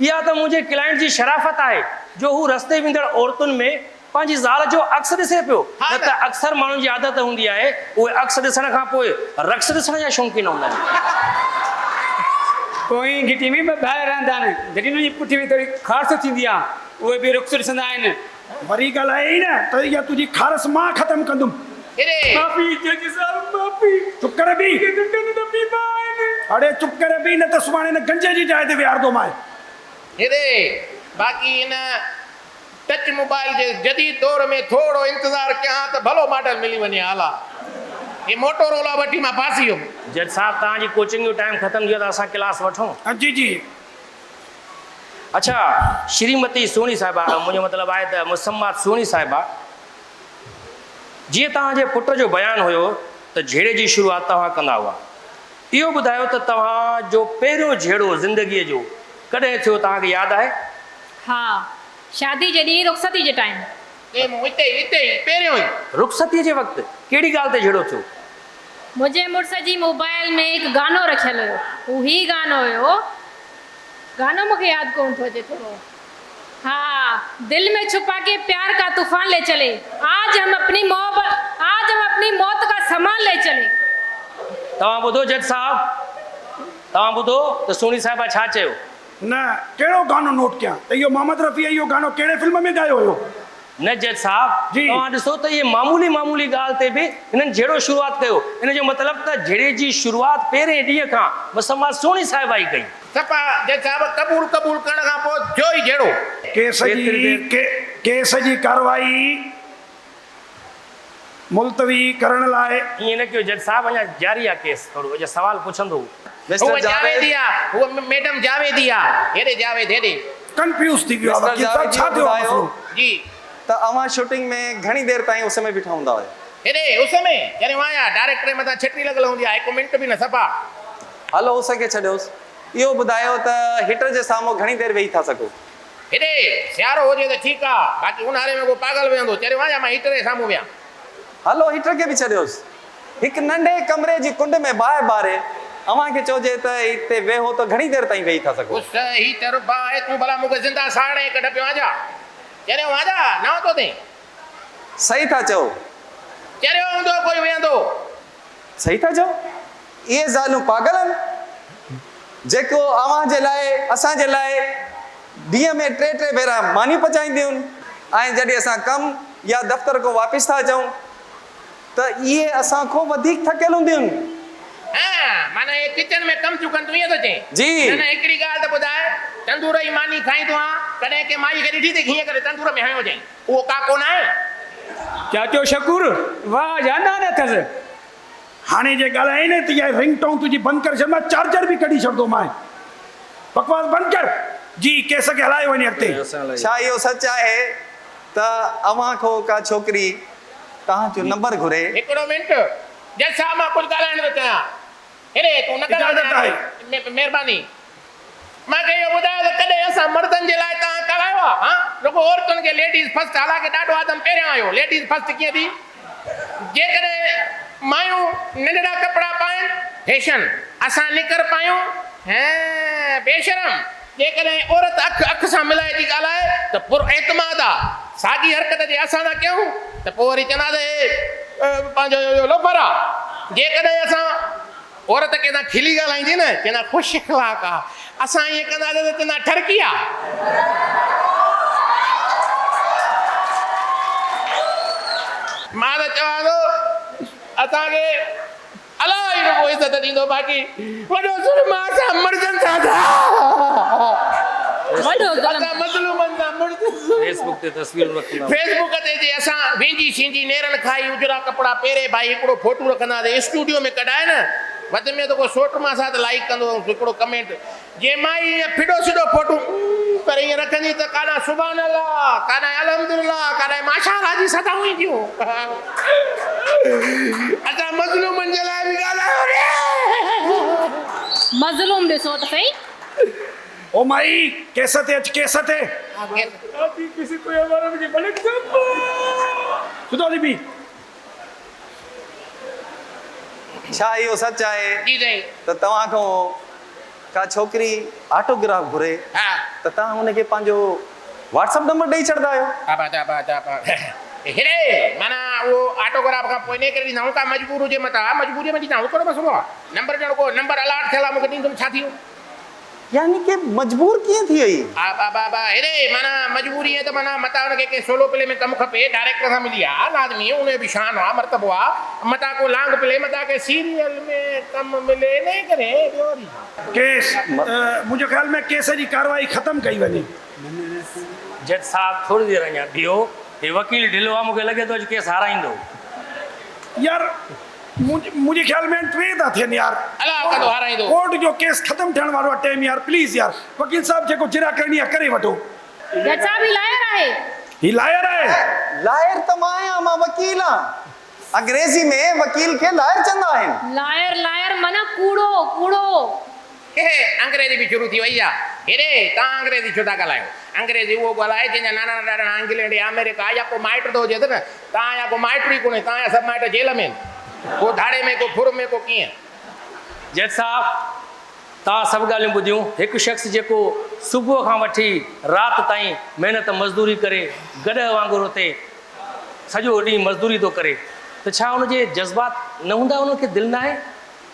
A: اها ته منهنجي ڪلائنٽ جي شرافت آهي جو هو رستي ويندڙ عورتن ۾ پنهنجي زال جو عڪس ڏسي پيو نه ته اڪثر ماڻهن جي عادت هوندي آهي اهي عڪس ڏسڻ کان پوء رقص ڏسڻ جا شوقين هوندا آهن.
D: پوئين گهٽي ۾ ٻه ڀائر رهندا آهن. جڏهن انهن جي پٺ ۾ ٿوري خارس ٿيندي آهي، اهي به رقص ڏسندا آهن.
B: وري ڳالهايئي نه ته اها تنهنجي خارس مان ختم ڪندم.
F: اڙي!
D: معافي جج صاحب معافي.
B: چپ ڪري بيهه.
D: اهي ته ڪن ته پيتا آهن.
B: اڙي چپ ڪري بيهه نه ته سڀاڻي هن گنجي جي جاء تي ويهاردومانء.
F: اڙي! باقي هن ٽچ موبائل جي جديد دور ۾ ٿورو انتظار ڪيان ته ڀلو ماڊل ملي وڃي ها الا هي موٽورولا وٺي مان ڦاسي ويم.
A: جج صاحب توهان جي ڪوچنگ جو ٽائيم ختم ٿي ويو ته اسان ڪلاس وٺون.
B: جي جي.
A: اڇا شريمتي سهڻي صاحبه منهنجو مطلب آهي ته مسمات سهڻي صاحبه جيئن توهان جي پٽ جو بيان هيو ته جهيڙي جي شروعات توهان ڪندا هئا اهو ٻڌايو ته توهان جو پهريون جهيڙو زندگيء جو ڪڏهن ٿيو توهان کي ياد آهي؟
E: ها شادي جي ڏينهن رخصتي جي ٽائيم.
F: ڏي مون اتي ئي اتي ئي پهريون ئي.
A: رخصتي جي وقت ڪهڙي ڳالهه تي جهيڙو ٿيو؟
E: منهنجي مڙس جي موبائل ۾ هڪ گانو رکيل هيو هو هي گانو هيو گانو مونکي ياد ڪونه ٿو اچي ٿورو ها دل ۾ ڇپا ڪي پيار ڪا طوفان لي چلي آج هم اپني محبت آج هم اپني موت ڪا سامان لي چلي.
A: توهان ٻڌو جج صاحب توهان ٻڌو ته سهڻي صاحبه ڇا چيو.
B: نه ڪهڙو گانو نوٽ ڪيان ته اهو محمد رفيع اهو گانو ڪهڙي فلم ۾ ڳايو هيو.
A: نه جج صاحب
B: جي.
A: توهان ڏسو ته اهي معمولي معمولي ڳالهه تي به هنن جهيڙو شروعات ڪيو ان جو مطلب ته جهيڙي جي شروعات پهرين ڏينهن کان مسمات سهڻي صاحبه ئي ڪئي.
F: صفا جج صاحب قبول قبول ڪرڻ کان پوء ٿيو ئي جهيڙو.
B: ڪيس جي ڪيس جي ڪارروائي ملتوي ڪرڻ لاء.
A: ائين نه ڪيو جج صاحب اڃا جاري آ ڪيس ٿورو اڃا سوال پڇندو هو.
C: مسٽر
F: هوء
C: جاويد.
F: جاويدي آ هوء ميڊم جاويدي آ هيڏي جاويد هيڏي.
B: ڪنفيوز ٿي ويو آ
C: مسٽر
B: وڪيل صاحب
C: جاويد
B: ڇا
C: اهو
B: ٿيو آ
C: ٻڌايو
B: مسئلو.
F: جي.
C: ته اوهان شوٽنگ ۾ گهڻي دير تائين اس ۾ بيٺا هوندا هيو.
F: هيڏي اس ۾ جڏهن وايا ڊائريڪٽر جي مٿان ڇٽي لڳل هوندي آ هڪ منٽ به نه صفا.
C: هلو اس کي ڇڏيوس اهو ٻڌايو ته هيٽر جي سامهون گهڻي دير ويهي ٿا سگهو.
F: هيڏي سيارو هجي ته ٺيڪ آ باقي اونهاري ۾ ڪو پاڳل ويهندو چريو آهيان مان هيٽر جي سامهون ويهان.
C: هلو هيٽر کي به ڇڏيوس. هڪ ننڍي ڪمري جي ڪنڊ ۾ باهه ٻاري اوهان کي چئجي ته هتي ويهو ته گهڻي دير تائين ويهي ٿا سگهو.
F: اس، هيٽر، باهه، تون ڀلا مون کي زنده ساڙڻ جي ڪڍ پيو آهين ڇا؟ چريو آهين ڇا؟ نه ٿو ٿئين.
C: صحيح ٿا چئو.
F: چريو هوندو ڪوئي ويهندو.
C: صحيح ٿا چئو. اهي زالون پاڳل آهن، جيڪو اوهان جي لاء، اسان جي لاء ڏينهن ۾ ٽي ٽي ڀيرا ماني پچائينديون آهن ۽ جڏهن اسان ڪم يا دفتر کان واپس ٿا اچون ته اهي اسان کان وڌيڪ ٿڪيل هونديون آهن.
F: ها، معنيٰ اهي ڪچن ۾ ڪم ٿيون ڪن، تون ائين ٿو چئين؟
C: جي.
F: نه نه، هڪڙي ڳالهه ته ٻڌاء، تندور جي ماني کائيندو آن، ڪڏهن ڪنهن مائي کي ڏٺي اٿئي هيئن ڪري تندور ۾ هنيو هجئين؟ اهو ڪاڪو ناهي؟
D: چاچو شڪور، واهه جانان اٿس.
B: هاڻي جي ڳالهائين نه ته اها رنگ ٽون تنهنجي بند ڪري ڇڏندومانء، چارجر به ڪڍي ڇڏندومانء. بڪواس بند ڪر. جي ڪيس کي هلايو وڃي اڳتي.
C: ڇا اهو سچ آهي ته اوهان کان ڪا ڇوڪري توهان جو نمبر گهري؟
F: هڪڙو منٽ جج صاحب مان ڪجهه ڳالهائڻ ٿو چاهيان. هيڏي تون نه ڳالهائجانء
B: اجازت آهي.
F: مهرباني. مان کي اهو ٻڌايو ته ڪڏهن اسان مردن جي لاء توهان ڳالهايو آهي؟ ها رڳو عورتن کي ليڊيز فرسٽ حالانڪه ڏاڏو آدم پهريان آيو ليڊيز فرسٽ ڪيئن ٿي؟ جيڪڏهن مايون ننڍڙا ڪپڙا پائن فيشن، اسان نڪر پايون هين بيشرم، جيڪڏهن عورت اک اک سان ملائي ٿي ڳالهائي ته پر اعتماد آ، ساڳي حرڪت جي اسان سان ڪيون ته پوء وري چوندا ته هي پنهنجو اهو لوفر آ، جيڪڏهن اسان عورت ڪنهن سان کلي ڳالهائيندي نه چوندا خوش اخلاق آ، اسان ائين ڪنداسين ته چوندا ٺرڪي آ. مان ته چوان ٿو اسان کي الله ئي رڳو عزت ڏيندو باقي وڏو ظلم آ اسان مردن سان
E: وڏو ظلم.
F: اسان مظلومن سان مڙس
A: فيس بڪ تي تصويرون رکندا.
F: فيس بڪ تي جي اسان وينجي سينجي نيرن کائي اجرا ڪپڙا پهري ڀائي هڪڙو فوٽو رکنداسين اسٽوڊيو ۾ ڪڍائي نه وڌ ۾ وڌ ڪو سوٽ ماسات لائيڪ ڪندو ۽ هڪڙو ڪمينٽ جي مائي ائين ڦڏو سڌو فوٽو ڪري ائين رکندي ته ڪاڏانهن سبحان الله ڪاڏانهن الحمدلله ڪاڏانهن ماشاء الله جي صدائون اينديون. اسان مظلومن جي لاء به ڳالهايو ري.
E: مظلوم ڏسو ته سهي.
B: او مائي ڪيس تي اچ ڪيس تي.
D: دادي ڪسي ڪوئي همارا مجھي بلڪ چمپا.
B: سڌو ٿي بيهه.
C: ڇا اهو سچ آهي
F: جي سائين.
C: ته توهان کان ڪا ڇوڪري آٽوگراف گهري
F: ها.
C: ته توهان ان کي پنهنجو واٽس اپ نمبر ڏئي ڇڏندا آهيو؟
F: ابا ابا ابا هيڏي معنيٰ اهو آٽوگراف کان پوء انهيء ڪري ڏيندا آهيون ڪا مجبور هجي متان ها مجبوريء ۾ ڏيندا آهيون ڪهڙو مسئلو آهي نمبر ڄڻ ڪو نمبر الاٽ ٿيل آهي مون کي ڏيندم ڇا ٿي ويو.
C: يعني ڪي مجبور ڪيئن ٿي وئي؟
F: ابا ابا هيڏي معنيٰ مجبوري ائين ته معنيٰ متان ان کي ڪنهن سولو پلي ۾ ڪم کپي ڊائريڪٽر سان ملي آ لازمي ان جو به شان آ مرتبو آ متان ڪو لانگ پلي متان ڪنهن سيريل ۾ ڪم ملي انهيء ڪري ٻيو وري ڇا.
B: ڪيس منهنجي خيال ۾ ڪيس جي ڪارروائي ختم ڪئي وڃي.
A: جج صاحب ٿوري دير اڃا بيهو هي وڪيل ڍلو آ مونکي لڳي ٿو اڄ ڪيس هارائيندو.
B: يار منهنجي خيال ۾ ٽي ٿا ٿين يار.
F: الله ڪندو هارائيندو.
B: ڪورٽ جو ڪيس ختم ٿيڻ وارو آ ٽيم يار پليز يار وڪيل صاحب جيڪو جرا ڪرڻي آ ڪري وٺو.
E: جج صاحب هي لائر آهي.
B: هي لائر آهي.
C: لائر ته مان آهيان مان وڪيل آهيان. انگريزي ۾ وڪيل کي لائر چوندا آهن.
E: لائر لائر معنيٰ ڪوڙو ڪوڙو.
F: هي انگريزي به شروع ٿي وئي آ. هيڏي توهان انگريزي ڇو ٿا ڳالهايو؟ انگريزي اهو ڳالهائي جنهن جا نانا ڏاڏاڻا انگلينڊ يا آمريڪا يا ڪو مائٽ ته هجيس نه. توهان جا ڪو مائٽ ئي ڪونهي، توهان جا سڀ مائٽ جيل ۾ آهن. ڪو ڌاڙي ۾ ڪو ڦر ۾ ڪو ڪيئن.
A: جج صاحب توهان سڀ ڳالهيون ٻڌيون. هڪ شخص جيڪو صبح کان وٺي رات تائين محنت مزدوري ڪري گڏهه وانگر اتي سڄو ڏينهن مزدوري ٿو ڪري ته ڇا ان جي جذبات نه هوندا ان کي دل ناهي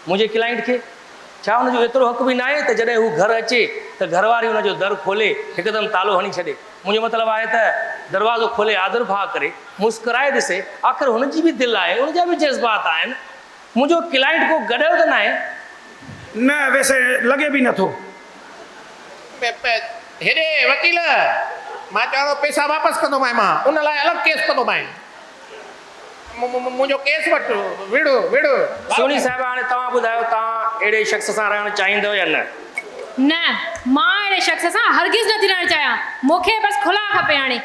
A: منهنجي ڪلائنٽ کي ڇا ان جو ايترو حق به ناهي ته جڏهن هو گهر اچي ته گهر واري ان جو در کولي هڪدم تالو هڻي ڇڏي منهنجو مطلب آهي ته دروازو کولي آڌر ڀاء ڪري مسڪرائي ڏسي آخر هن جي به دل آهي ان جا به جذبات آهن منهنجو ڪلائنٽ ڪو گڏهه ته ناهي.
B: نه ويسي لڳي به نٿو.
F: هيڏي وڪيل مان چوان ٿو پئسا واپس ڪندومانء مان ان لاء الڳ ڪيس ڪندومانء منهنجو ڪيس وٺ وڙهه وڙهه.
A: سهڻي صاحبه هاڻي توهان ٻڌايو توهان اهڙي شخص سان رهڻ چاهيندؤ يا نه؟
E: نه مان اهڙي شخص سان هرگز نٿي رهڻ چاهيان مون کي بس کلا کپي هاڻي.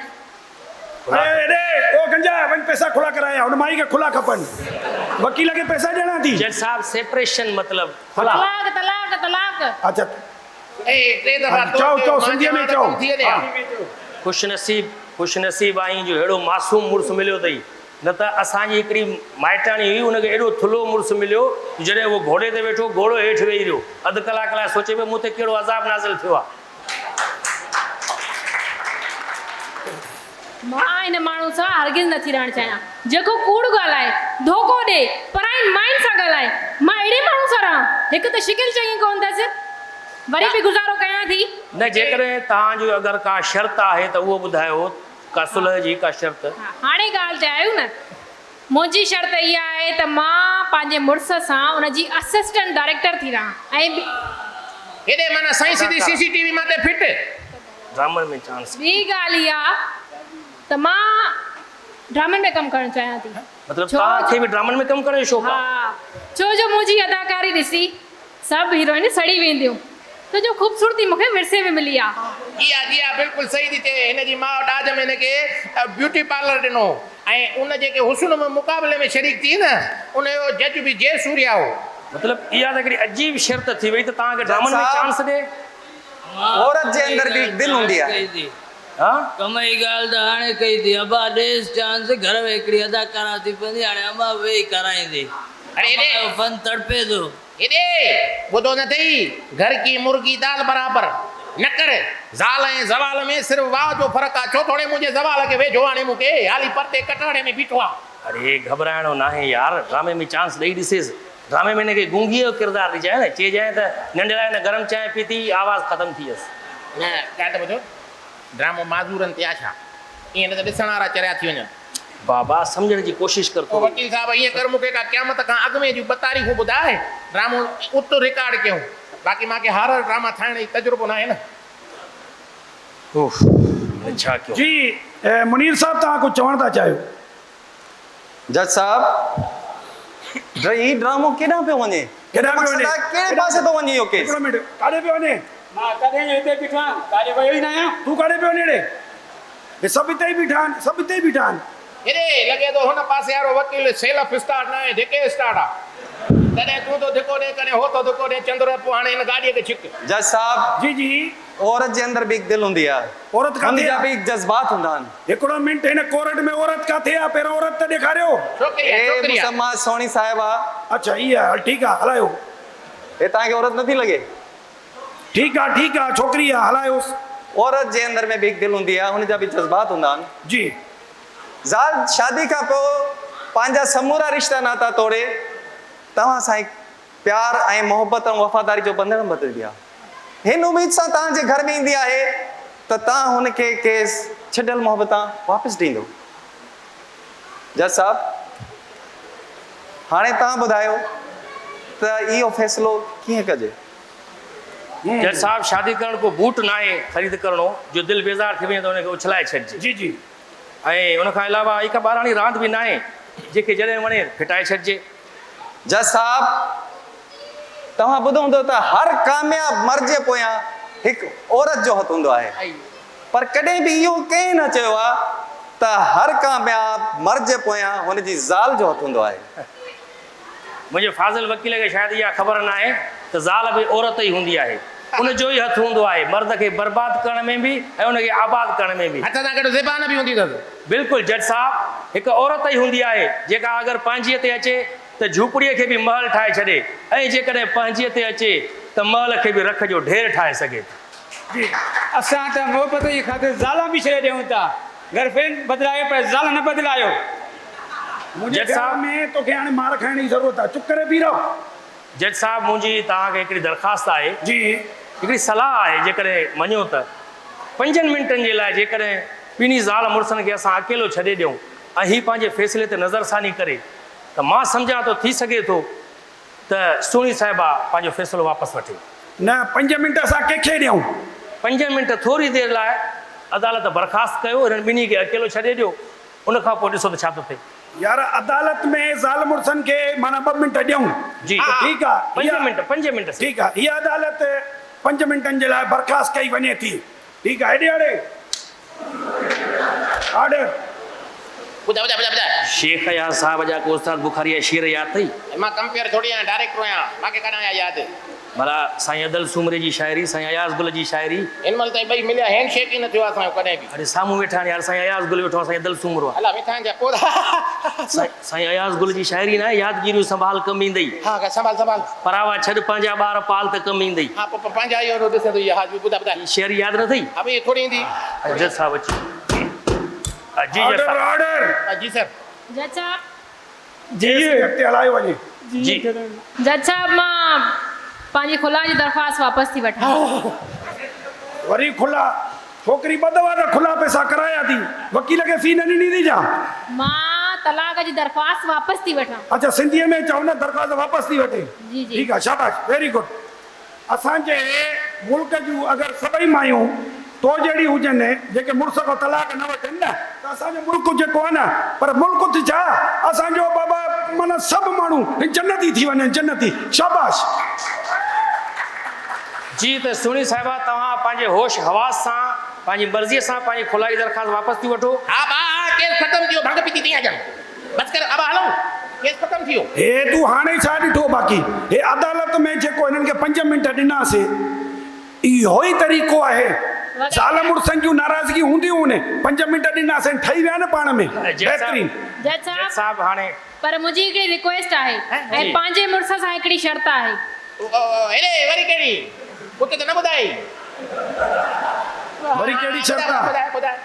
B: اي ڏي او گنجا وڃ پئسا کلا ڪرائي آ هن مائي کي کلا کپن وڪيل کي پئسا ڏيڻا ٿي.
A: جج صاحب سيپريشن مطلب خلا.
E: طلاق طلاق طلاق.
B: اڇا
F: اي ٽي دفعا تو
B: چئو
F: چيو
B: چئو
F: مان
B: سنڌيء ۾
F: چوان ته
B: چئو
F: ڪم ٿي وڃي ها.
A: خوش نصيب خوش نصيب آهين جو ههڙو معصوم مڙس مليو اٿئي نه ته اسان جي هڪڙي مائٽاڻي هئي ان کي ايڏو ٿلهو مڙس مليو جو جڏهن اهو گهوڙي تي ويٺو گهوڙو هيٺ ويهي رهيو اڌ ڪلاڪ لاء سوچي پيو مون تي ڪهڙو عذاب نازل ٿيو آهي.
E: مان ان ماڻهو سان هرگز نٿي رهڻ چاهيان، جيڪو ڪوڙ ڳالهائي، ڌوڪو ڏئي، پراين ماين سان ڳالهائي. مان اهڙي ماڻهو سان رهان؟ هڪ ته شڪل چڱي ڪونه اٿس، وري به گذارو ڪيان ٿي.
A: نه جيڪڏهن توهان جو اگر ڪا شرط آهي ته اهو ٻڌايو، ڪا صلح جي ڪا شرط.
E: ها، هاڻي ڳالهه تي آيو نه. منهنجي شرط اها آهي ته مان پنهنجي مڙس سان ان جي اسسٽنٽ ڊائريڪٽر ٿي رهان ۽ ٻي.
F: هيڏي معنيٰ سائين سڌي سي سي ٽي وي مان تي فٽ.
A: ڊرامن ۾ چانس.
E: ٻي ڳالهه اها ته مان ڊرامن ۾ ڪم ڪرڻ چاهيان ٿي.
A: مطلب توهان کي به ڊرامن ۾ ڪم ڪرڻ جو شوق آهي.
E: ها ڇو جو منهنجي اداڪاري ڏسي سڀ هيروئنون سڙي وينديون. ڇو جو خوبصورتي مون کي ورثي ۾ ملي آ.
F: جي ها جي ها بلڪل صحيح ٿي چئي هن جي ماء ڏاج ۾ هن کي بيوٽي پارلر ڏنو هو ۽ ان جيڪي حسن ۾ مقابلي ۾ شريڪ ٿي نه ان جو جج به جي سوريا هو.
A: مطلب اها ته هڪڙي عجيب شرط ٿي وئي ته توهان کي
C: جج
A: ڊرامن ۾
C: صاحب
A: چانس ڏي.
C: عورت جي اندر به هڪ دل هوندي آهي.
A: ها.
G: ڪم جي ڳالهه ته هاڻي ڪئي ٿي ابا ڏيس چانس گهر ۾ هڪڙي اداڪارا ٿي پوندي هاڻي امان به ويهي ڪرائيندي
F: اڙي
G: امان جو فن تڙپي ٿو.
F: هيڏي ٻڌو نه اٿئي، گهر ڪي مرغي دال برابر نه ڪر. زال ۽ زوال ۾ صرف واء جو فرق آ، ڇو ٿوڙي منهنجي زوال کي ويجهو آڻي مون کي، حالي پرتي ڪٽهڙي ۾ بيٺو آ.
A: اڙي گهٻرائڻو ناهي يار، ڊرامي ۾ چانس ڏئي ڏسيس. ڊرامي ۾ هن کي گونگيء جو ڪردار ڏجانء نه، چئجانء ته ننڍڙا هن گرم چانهه پيتي، آواز ختم ٿي ويس.
F: نه ڳالهه ته ٻڌو، ڊرامو معذورن تي آ ڇا؟ ائين نه ته ڏسڻ وارا چريا ٿي وڃن.
A: بابا سمجهڻ جي ڪوشش ڪر
F: پوء
A: ٿوري.
F: وڪيل صاحب ائين ڪر مون کي ڪا قيامت کان اڳ ۾ جون ٻه تاريخون ٻڌاء ڊرامو ات رڪارڊ ڪيون باقي مان کي هارر ڊراما ٺاهڻ جي تجربو ناهي نه.
A: اوف هاڻي ڇا ڪيون.
B: جي منير صاحب توهان ڪجهه چوڻ ٿا چاهيو.
C: جج صاحب هي ڊرامو ڪيڏانهن پيو وڃي؟
B: ڪيڏانهن پيو
C: مقصد
B: وڃي؟
C: آهي ڪهڙي پاسي ٿو وڃي اهو ڪيس؟
B: هڪڙو منٽ ڪاڏي پيو وڃي؟
D: مان ڪڏهن جو هتي بيٺو آهيان ڪاڏي ويو ئي ناهيان.
B: تون ڪاڏي پيو وڃين ڙي؟ هي سڀ هتي ئي بيٺا آهن، سڀ هتي ئي بيٺا آهن.
F: هيڏي لڳي ٿو هن پاسي وارو وڪيل سيلف اسٽارٽ ناهي ڌڪي اسٽارٽ آ. ڪڏهن تون ٿو ڌڪو ڏين ڪڏهن هو ٿو ڌڪو ڏين چندر پوء هاڻي هن گاڏيء کي ڇڪ.
C: جج صاحب!
B: جي جي.
C: عورت جي اندر به هڪ دل هوندي آهي.
B: عورت
C: هن
B: ڪاٿي
C: جا
B: آ؟
C: به هڪ جذبات هوندا آهن.
B: هڪڙو منٽ هن ڪورٽ ۾ عورت ڪاٿي آ؟ پهريون عورت ته ڏيکاريو.
F: ڇوڪري آ
C: اي
F: ڇوڪري آ.
C: مسمات سهڻي صاحبه.
B: اڇا هي آ هل ٺيڪ آ هلايو.
C: هي توهان کي عورت نٿي لڳي؟
B: ٺيڪ آ ٺيڪ آ ڇوڪري آ هلايوس.
C: عورت جي اندر ۾ به هڪ دل هوندي آهي هن جا به جذبات هوندا آهن.
B: جي.
C: زال شادي کان پوء پنهنجا سمورا رشتا ناتا توڙي توهان سان هڪ پيار ۽ محبت ۽ وفاداري جو ٻنڌڻ ٻڌندي آهي. هن اميد سان توهان جي گهر ۾ ايندي آهي ته توهان هن کي کيس ڇڏيل محبتان واپس ڏيندو. جج صاحب هاڻي توهان ٻڌايو ته اهو فيصلو ڪيئن ڪجي؟
A: جج صاحب شادي ڪرڻ ڪو بوٽ ناهي خريد ڪرڻو جو دل بيزار ٿي وڃي ته ان کي اڇلائي ڇڏجي.
B: جي جي.
A: ۽ ان کان علاوه هي ڪا ٻاراڻي راند به ناهي جنهن کي جڏهن وڻي ڦٽائي ڇڏجي.
C: جج صاحب توهان ٻڌو هوندو ته هر ڪامياب مرد جي پويان هڪ عورت جو هٿ هوندو آهي پر ڪڏهن به اهو ڪنهن نه چيو آهي ته هر ڪامياب مرد جي پويان هن جي زال جو هٿ هوندو آهي.
A: منهنجي فاضل وڪيل کي شايد اها خبر ناهي ته زال به عورت ئي هوندي آهي. ان جو ئي هٿ هوندو آهي مرد کي برباد ڪرڻ ۾ به ۽ ان کي آباد ڪرڻ ۾ به.
F: هٿ سان گڏ زبان به هوندي اٿس.
A: بلڪل جج صاحب، هڪ عورت ئي هوندي آهي جيڪا اگر پنهنجيء تي اچي ته جهوپڙيء کي به محل ٺاهي ڇڏي ۽ جيڪڏهن پنهنجيء تي اچي ته محل کي به رک جو ڍير ٺاهي سگهي ٿي.
B: جي.
D: اسان ته محبت جي خاطر زالان به ڇڏي ڏيون ٿا. گرل فرينڊ بدلايو پر زال نه بدلايو.
B: منهنجي
A: جج
B: خيال
A: صاحب.
B: ۾ توکي هاڻي مار کائڻ جي ضرورت آهي. چپ ڪري بيهه رهو.
A: جج صاحب منهنجي توهان کي هڪڙي درخواست آهي.
B: جي.
A: هڪڙي صلاح آهي جيڪڏهن مڃيو ته پنجن منٽن جي لاء جيڪڏهن ٻنهي زال مڙسن کي اسان اڪيلو ڇڏي ڏيون ۽ هي پنهنجي فيصلي تي نظرثاني ڪري ته مان سمجهان ٿو ٿي سگهي ٿو ته سهڻي صاحبه پنهنجو فيصلو واپس وٺي.
B: نه پنج منٽ اسان ڪنهن کي ڏيون؟
A: پنج منٽ ٿوري دير لاء عدالت برخاست ڪيو انهن ٻنهي کي اڪيلو ڇڏي ڏيو ان کان پوء ڏسو ته ڇا ٿو ٿئي.
B: يار عدالت ۾ زال مڙسن کي معنيٰ ٻه منٽ ڏيون
A: جي
B: ته ٺيڪ آ.
A: پنج منٽ پنج منٽ سر.
B: ٺيڪ آ هيء عدالت پنج منٽن جي لاء برخاست ڪئي وڃي ٿي ٺيڪ آ هيڏي آڙي آرڊر.
F: ٻڌاء ٻڌاء ٻڌاء ٻڌاء.
A: شيخ اياز صاحب جا ڪو استاد بخاري جا شعر ياد اٿئي؟
F: مان ڪمپيئر ٿوري آهيان ڊائريڪٽر آهيان مان کي ڪڏهن آيا ياد.
A: ڀلا سائين ادل سومري جي شاعري، سائين اياز گل جي شاعري.
F: هن مهل تائين ٻئي مليا هينڊ شيڪ ئي نه ٿيو آهي اسان جو ڪڏهن به.
A: اڙي سامهون ويٺا آهن يار سائين اياز گل ويٺو آهي سائين ادل سومرو آهي.
F: الا ويٺا آهن ڇا پوء ته.
A: سائين اياز گل جي شاعري ناهي يادگيريون سنڀال ڪم ايندئي.
F: ها ها سنڀال سنڀال.
A: پراوا ڇڏ پنهنجا ٻار پال ته ڪم ايندئي.
F: ها پوء پنهنجا اهو ڏسين ٿو اها ها ٻڌاء ٻڌاء.
A: هي شعر ياد نه اٿئي؟
F: ها ڀئي ٿوري ايندي.
A: جج صاحب اچي. جي جج
B: آرڊر
A: صاحب.
B: آرڊر.
F: جي سر.
E: جج صاحب.
B: ڪيس کي اڳتي هلايو وڃي.
A: جي.
E: جج صاحب مان پنهنجي خلع جي درخواست واپس ٿي وٺان.
B: وري خلع. ڇوڪري ٻه دفعا ته خلع پئسا ڪرايا ٿي. وڪيل کي في نه ڏني ٿي ڇا؟
E: مان طلاق جي درخواست واپس ٿي وٺان.
B: اڇا سنڌيء ۾ چئو نه درخواست واپس ٿي وٺي.
E: جي جي.
B: ٺيڪ آ شاباش ويري گڊ. اسان جي ملڪ جون اگر سڀئي مايون تو جهڙي هجن جيڪي مڙس کان طلاق نه وٺن نه ته اسان جو ملڪ جيڪو آهي نه پر ملڪ ته ڇا اسان جو بابا معنيٰ سڀ ماڻهو جنتي ٿي وڃن جنتي شاباش.
A: جي ته سهڻي صاحبه توهان پنهنجي هوش حواس سان پنهنجي مرضيء سان پنهنجي خلائي درخواست واپس ٿي وٺو.
F: ها ڀاء ها ڪيس ختم ٿي ويو ڀنگ پيتي تئين اچڻ بس ڪر ابا هلون ڪيس ختم ٿي ويو.
B: هي تون هاڻي ڇا ڏٺو باقي هي عدالت ۾ جيڪو هنن کي پنج منٽ ڏناسي اهو ئي طريقو آهي زال مڙسن جون ناراضگيون هونديون هن پنج منٽ ڏناسين ٺهي ويا نه پاڻ ۾ بهترين.
E: جج
A: جج صاحب هاڻي.
E: پر منهنجي هڪڙي رڪويسٽ آهي ۽ پنهنجي مڙس سان هڪڙي شرط آهي.
F: هيڏي وري ڪهڙي؟ اتي ته نه ٻڌائي.
B: وري ڪهڙي شرط آ؟
F: ٻڌاء ٻڌاء.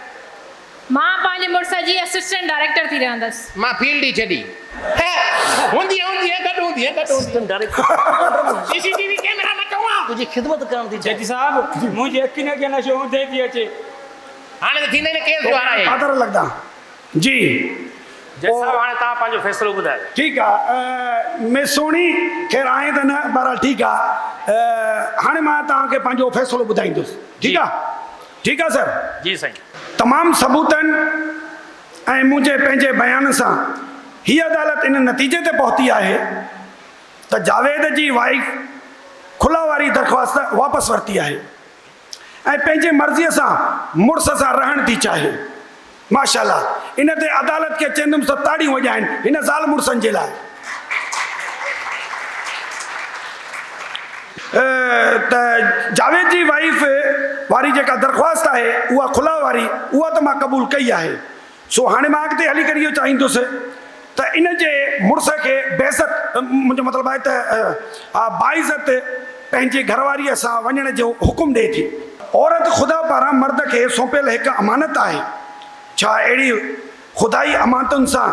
E: مان پنهنجي مڙس جي اسسٽنٽ ڊائريڪٽر ٿي رهندس.
F: مان فيلڊ ئي ڇڏي. هوندي هوندي گڏ هوندي گڏ هوندي. C C T V camera نه چوان.
H: تنهنجي خدمت ڪرڻ ٿي چاهي.
D: جج صاحب منهنجي اکين اڳيان نشو اونڌي ٿي اچي.
F: هاڻي ته ٿيندئي نه ڪيس جو هارائي.
B: پادر لڳندا. جي.
A: جج صاحب هاڻي توهان پنهنجو فيصلو ٻڌايو.
B: ٺيڪ آ مس سهڻي، خير آهين ته نه، بهرحال ٺيڪ آ هاڻي مان توهان کي پنهنجو فيصلو ٻڌائيندس. ٺيڪ آ؟ ٺيڪ آ سر.
A: جي سائين.
B: تمام ثبوتن ۽ منهنجي پنهنجي بيان سان هي عدالت ان نتيجي تي پهتي آهي ته جاويد جي وائيف خلع واري درخواست واپس ورتي آهي. ۽ پنهنجي مرضيء سان مڙس سان رهڻ ٿي چاهي. ماشاءالله ان تي عدالت کي چيندم ته تاڙيون وڄائن هن زال مڙسن جي لاء. ته جاويد جي وائيف واري جيڪا درخواست آهي اها خلع واري اها ته مان قبول ڪئي آهي سو هاڻي مان اڳتي هلي ڪري اهو چاهيندس ته ان جي مڙس کي بيعزت، منهنجو مطلب آهي ته باعزت پنهنجي گهر واريء سان وڃڻ جو حڪم ڏئي ٿي. عورت خدا پاران مرد کي سونپيل هڪ امانت آهي. ڇا اهڙي خدائي امانتن سان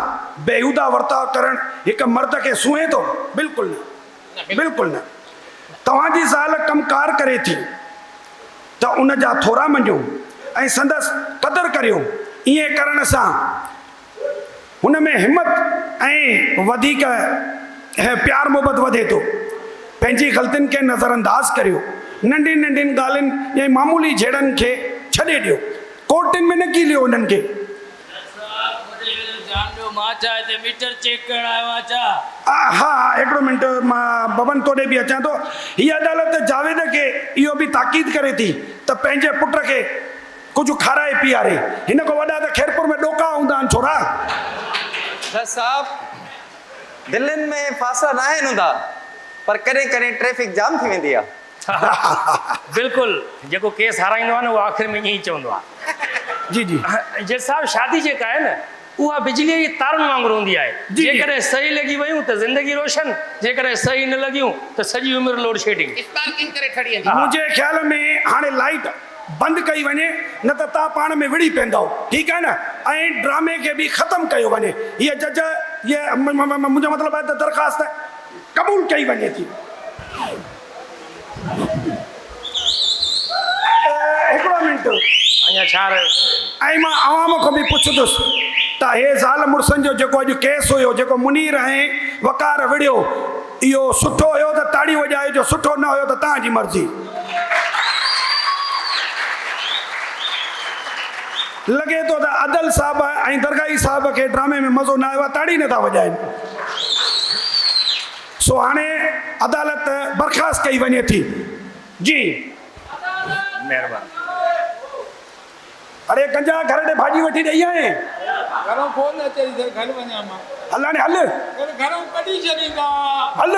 B: بيهوده ورتاء ڪرڻ هڪ مرد کي سونهين ٿو؟ بلڪل نه. بلڪل نه. توهان جي زال ڪم ڪار ڪري ٿي ته ان جا ٿورا مڃو ۽ سندس قدر ڪريو. ائين ڪرڻ سان هن ۾ همت ۽ وڌيڪ پيار محبت وڌي ٿو. پنهنجي غلطين کي نظرانداز ڪريو. ننڍين ننڍين ڳالهين ۽ معمولي جهيڙن کي ڇڏي ڏيو. ڪورٽن ۾ نه ڪيليو انهن کي.
G: صاحب منهنجي ويجهو ڌيان ڏيو مان ڇا هتي ميٽر چيڪ ڪرڻ آيو آهيان ڇا؟
B: ها ها هڪڙو منٽ مان ببن توڏي به اچان ٿو. هيء عدالت جاويد کي اهو به تاڪيد ڪري ٿي ته پنهنجي پٽ کي ڪجهه کارائي پياري. هن کان وڏا ته خيرپور ۾ ڏوڪا هوندا آهن ڇورا.
C: جج صاحب دلين ۾ فاصلا ناهن هوندا پر ڪڏهن ڪڏهن ٽريفڪ جام ٿي ويندي آهي.
A: بلڪل جيڪو ڪيس هارائيندو آهي نه اهو آخر ۾ ائين ئي چوندو آهي.
B: جي جي.
A: جج صاحب شادي جيڪا آهي نه اها بجليء جي تارن وانگر هوندي آهي
B: جي جي.
A: جيڪڏهن صحيح لڳي ويون ته زندگي روشن جيڪڏهن صحيح نه لڳيون ته سڄي عمر لوڊ شيڊنگ.
F: اسپارڪنگ ڪري ٺڙي ويندي.
B: منهنجي خيال ۾ هاڻي لائيٽ بند ڪئي وڃي نه ته تان پاڻ ۾ وڙهي پيندؤ ٺيڪ آهي نه ۽ ڊرامي کي به ختم ڪيو وڃي هيء جج هيء منهنجو مطلب آهي ته درخواست قبول ڪئي وڃي ٿي. هڪڙو منٽ.
A: اڃا ڇا رهيو؟
B: ۽ مان عوام کان به پڇندس ته هي زال مڙسن جو جيڪو اڄ ڪيس هيو جيڪو منير ۽ وقار وڙهيو اهو سٺو هيو ته تاڙيون وڄايو جو سٺو نه هيو ته توهان جي مرضي. لڳي ٿو ته ادل صاحب ۽ درگاهي صاحب کي ڊرامي ۾ مزو نه آيو آهي تاڙي نه ٿا وڄائن. سو هاڻي عدالت برخاست ڪئي وڃي ٿي. جي.
A: مهرباني.
B: اڙي گنجا گهر ڏي ڀاڄي وٺي ڏئي آئين.
I: گهرون فون اچي ٿي گهر وڃان مان.
B: هل هاڻي هل.
I: گهرون ڪڍي ڇڏيندا.
B: هل.